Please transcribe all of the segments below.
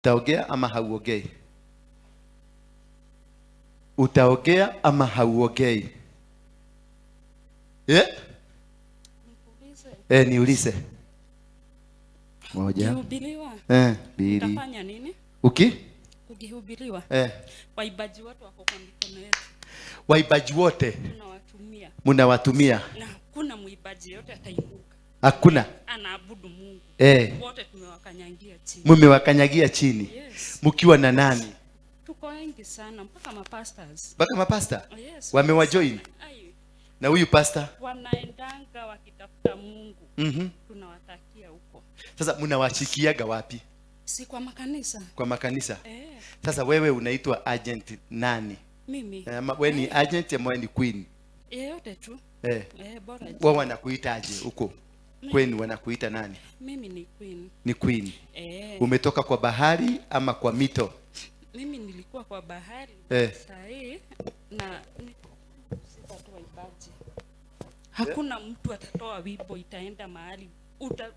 Utaongea ama hauongei? Utaongea ama hauongei? Yeah? Nikuulize. Eh, niulize. Moja. Ukihubiriwa Eh, mbili. utafanya nini? Uki? Ukihubiriwa, Eh, waimbaji wote wako kwa mikono yetu, waimbaji wote tunawatumia mnawatumia? Na hakuna mwimbaji yote atainuka Hakuna. anaabudu Mungu. Eh, Wote tumewakanyangia chini. Mumewakanyagia chini. Yes. Mkiwa na nani? Tuko wengi sana, mpaka mapastors. Mpaka mapasta? Oh, yes. Wamewajoin? Ai, Na huyu pasta? Wanaendanga wakitafuta Mungu. Tunawatakia huko. Sasa mnawashikiaga wapi? Si kwa makanisa? Kwa makanisa. Eh, Sasa wewe unaitwa agent nani? Mimi Eh, ama wewe ni agent ama wewe ni queen? Yeyote tu. Eh. Eh, bora Wao wanakuita aje huko? Kwenu wanakuita nani? Mimi ni queen. Ni queen. Eh, Umetoka kwa bahari ama kwa mito? Mimi nilikuwa kwa bahari Eh. saa hii na sitatoa waimbaji. Hakuna mtu atatoa wimbo itaenda mahali.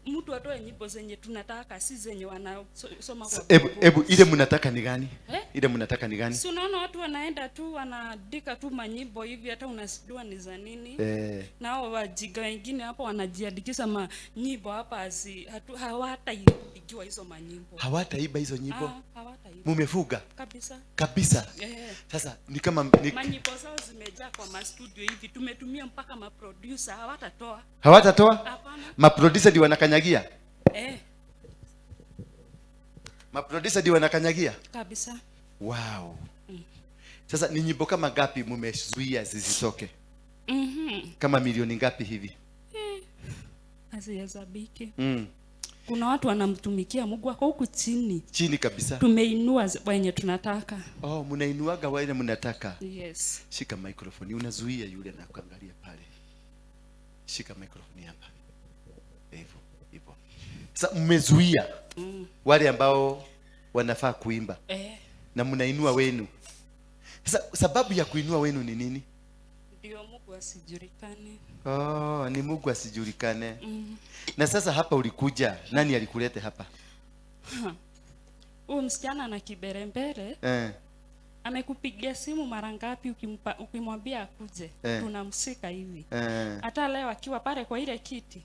Mtu atoe nyimbo zenye tunataka, si zenye wanasoma kwa Ebu, Bible. ebu ile mnataka ni gani? Eh? Ile mnataka ni gani? Si unaona watu wanaenda tu wanaandika tu manyimbo hivi, hata unasijua ni za nini. Eh, Na hao wajiga wengine hapo wanajiandikisha manyimbo hapa hawataipigiwa hizo manyimbo. Hawataiba hizo nyimbo. Ah, hawataiba Mumefuga kabisa. Kabisa. Eh. Sasa ni kama ni, Manyimbo zao zimejaa kwa mastudio hivi, tumetumia mpaka maproducer, hawatatoa. Hawatatoa? Hapana. Maproducer ndio wanakanyagia. Eh, Maproducer ndio wanakanyagia. Kabisa. Wow. Sasa ni nyimbo kama ngapi mumezuia zisitoke? Kama milioni ngapi hivi? Hazihesabiki. Kuna watu wanamtumikia Mungu, wako huku chini. Chini kabisa. Tumeinua wenye tunataka. Oh, mnainuaga wale mnataka. Yes. Shika microphone, unazuia yule na kuangalia pale. Shika microphone hapa. Hivyo, hivyo. Sasa mmezuia wale ambao wanafaa kuimba Eh, na mnainua wenu. Sasa sababu ya kuinua wenu ni nini? Ndio Mungu asijulikane. Oh, ni Mungu asijulikane. Na sasa hapa ulikuja, nani alikulete hapa? Huyu msichana ana kiberembere. Eh, Amekupigia simu mara ngapi ukimwambia akuje? Eh. Tunamsika hivi. Eh, Hata leo akiwa pale kwa ile kiti,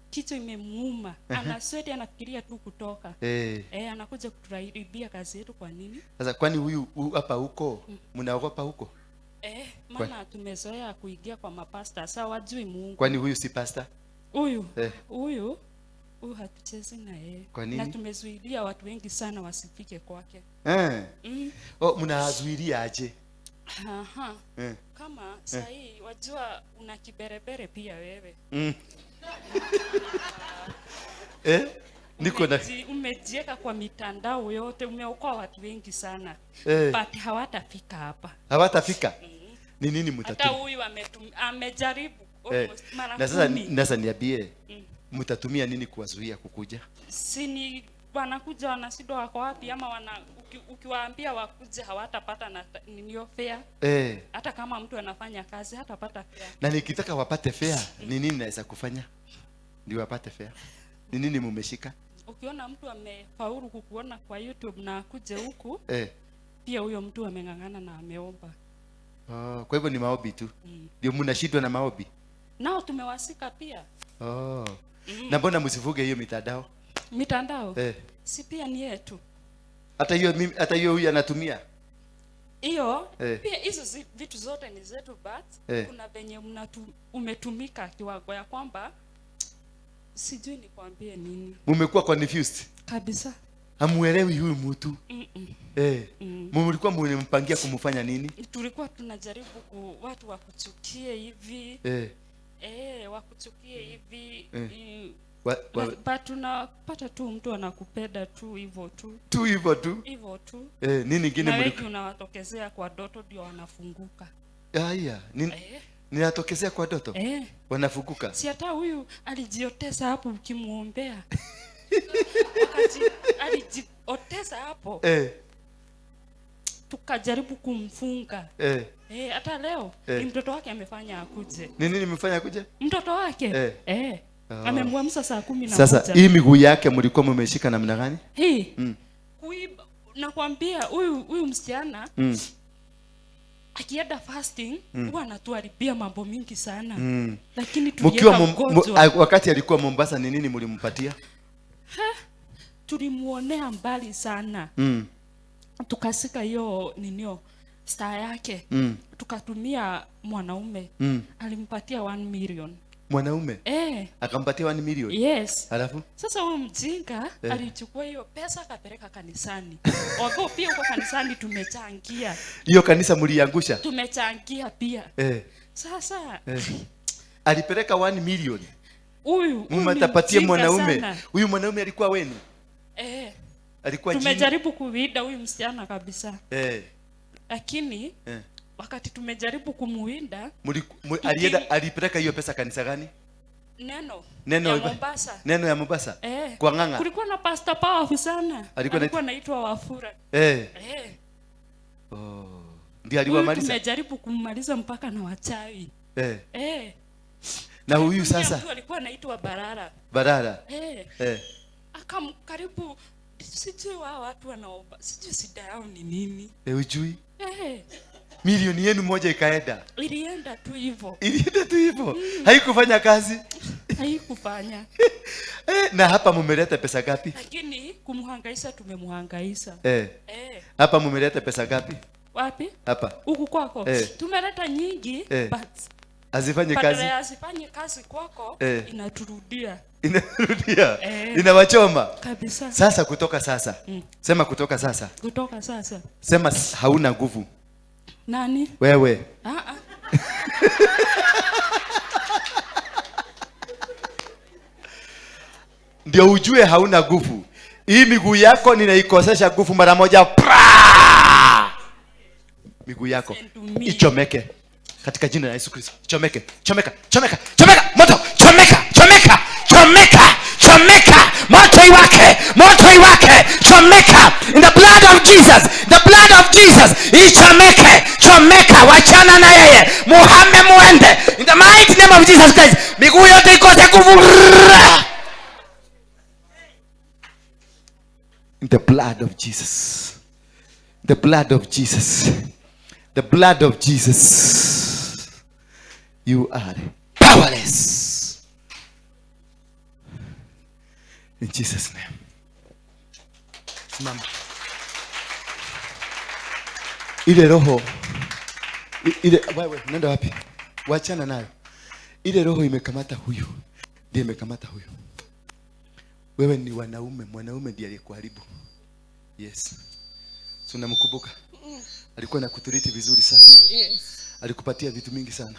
kichwa imemuuma, ana sweti, anafikiria tu kutoka. Eh. Eh, anakuja kutuharibia kazi yetu kwa nini? Sasa kwani huyu hapa huko mnaogopa huko? Eh, maana tumezoea kuingia kwa mapasta, sasa wajui Mungu. Kwani huyu si pastor? Huyu Eh. huyu hatuchezi na yeye. Kwa nini? Na tumezuilia watu wengi sana wasifike kwake. Eh. Oh, mnazuilia aje? Aha. Eh. Kama saa hii wajua una kiberebere pia wewe. Eh? Niko na Umejieka kwa mitandao yote, umeokoa watu wengi sana. Eh. But hawatafika hapa. Hawatafika. Ni nini Hata mtatumia? huyu amejaribu Eh. almost mara Na sasa 10. sasa niambie, mtatumia nini kuwazuia kukuja? Si ni wanakuja wanashindwa wako wapi, ama ukiwaambia wakuje hawatapata na ninio fare. Eh. Hata kama mtu anafanya kazi hatapata fare. Na nikitaka wapate fare, ni nini naweza kufanya? Ndio wapate fare. Ni nini mumeshika? Ukiona mtu amefaulu kukuona kwa YouTube na akuje huku, Eh. pia huyo mtu ameng'ang'ana na ameomba. Oh, kwa hivyo ni maombi tu. Ndio mnashindwa na maombi. Nao tumewasika pia. Oh. Na mbona msivuge hiyo mitandao? Mitandao? Eh. Si pia ni yetu. Hata hiyo mimi, hata hiyo huyu anatumia. Hiyo Eh. pia hizo vitu zote ni zetu, but Eh. kuna venye umetumika kiwango ya kwamba sijui nikwambie nini. Mumekuwa confused. Kabisa. Hamuelewi huyu mtu. Mm-mm. Eh. Mlikuwa mmempangia kumfanya nini? Tulikuwa tunajaribu watu wakuchukie hivi. Eh. Eh, wakuchukie hivi. Eh. Mm. But tunapata tu mtu anakupenda tu hivyo tu. Tu hivyo tu. Hivyo tu. Eh, nini kingine Na wengi mlikuwa? unawatokezea kwa ndoto ndio wanafunguka. Haya, Eh. ninatokezea kwa ndoto? Eh. Wanafunguka. Si hata huyu alijiotesa hapo ukimuombea. Alijiotesa hapo. Eh. Tukajaribu kumfunga. Eh. Eh, hata leo Eh. ni mtoto wake amefanya akuje. Ni nini nimefanya akuje? Mtoto wake? Eh. Eh. Oh. Amemwamsha saa kumi na Sasa moja. hii miguu yake mlikuwa mmeshika namna gani? Hii. Kuiba, Nakwambia huyu msichana akienda fasting huwa anatuharibia mambo mingi sana. Lakini Mkiwa tuliweka mgonjwa. Wakati alikuwa Mombasa ni nini mlimpatia? Tulimuonea mbali sana. Tukasika hiyo ninio star yake. Tukatumia mwanaume. Alimpatia 1 million. Mwanaume? Akampatia 1 million? Yes. Alafu? Sasa huyu mjinga alichukua hiyo pesa akapeleka kanisani. Although pia huko kanisani tumechangia. Hiyo kanisa mliangusha? Tumechangia pia. Sasa Alipeleka 1 million. Huyu Mumatapatie mjinga mwanaume. sana. Huyu mwanaume alikuwa wenu? Alikuwa jini. Tumejaribu kuwinda huyu msichana kabisa. Lakini wakati tumejaribu kumuwinda, Alipeleka hiyo pesa kanisa gani? Neno ya Mombasa. Neno ya Mombasa? Kwa Ng'ang'a. Kulikuwa na pastor powerful sana. Alikuwa anaitwa Wafura. Oh. Ndiye aliwamaliza. Tumejaribu kummaliza mpaka na wachawi. Na huyu sasa mtu alikuwa anaitwa Barara. Barara. Akamkaribu, sijui wao watu wanaomba, sijui shida yao ni nini. Ujui? Milioni yenu moja ikaenda. Ilienda tu hivyo. Ilienda tu hivyo. Haikufanya kazi. Haikufanya. Na hapa mumeleta pesa ngapi? Lakini kumhangaisha tumemhangaisha. Hapa mumeleta pesa ngapi? Wapi? Hapa. Huku kwako. Tumeleta nyingi, but Azifanye kazi. Azifanye kazi kwako, inaturudia. Inarudia. Inawachoma. Kabisa. Sasa kutoka sasa. Sema kutoka sasa. Kutoka sasa. Sema hauna nguvu. Nani? Wewe. Ndio ujue hauna nguvu. Hii miguu yako ninaikosesha nguvu mara moja. Pra! Miguu yako ichomeke katika jina la Yesu Kristo. Chomeke, chomeka, chomeka, chomeka, moto, chomeka, chomeka, chomeka, chomeka, moto iwake, moto iwake, chomeka in the blood of Jesus, the blood of Jesus, ichomeke, chomeka, wachana na yeye, muhame muende in the mighty name of Jesus Christ. Miguu yote ikose nguvu. In the blood of Jesus, the blood of Jesus, the blood of Jesus, you are powerless. In Jesus' name. Simama. Ile roho, ile, wewe, nenda wapi? Wachana nayo. Ile roho imekamata huyu, ndiye imekamata huyu. Wewe ni wanaume, mwanaume ndiye aliyekuharibu. Yes. So unamkumbuka? Alikuwa anakutriti vizuri sana. Yes. Alikupatia vitu mingi sana.